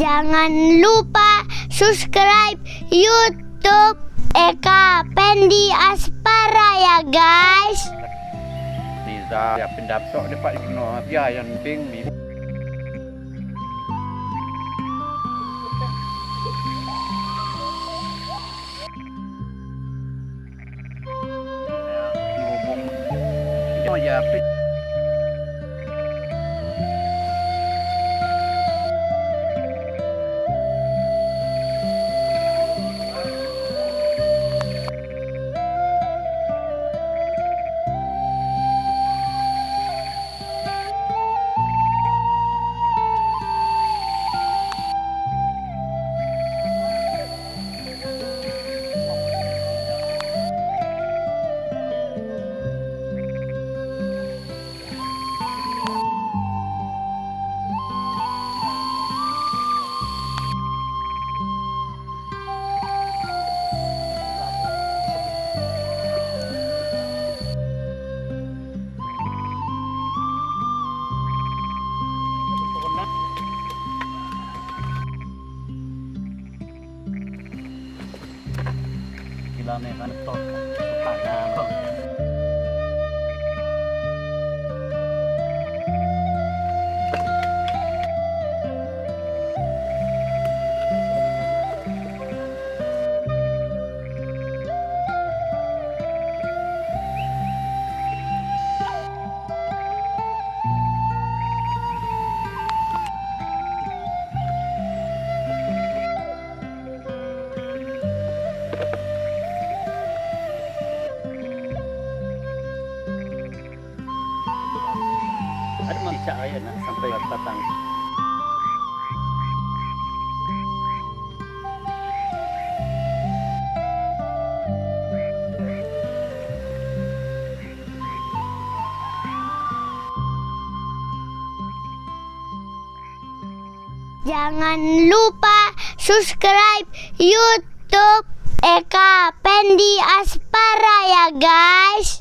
Jangan lupa subscribe YouTube Eka Pendi Aspara ya guys. Niza ya pendaptok dapat kena ya yang penting ni. Ya, sampai batang. Jangan lupa subscribe YouTube Eka Pendi Aspara ya guys.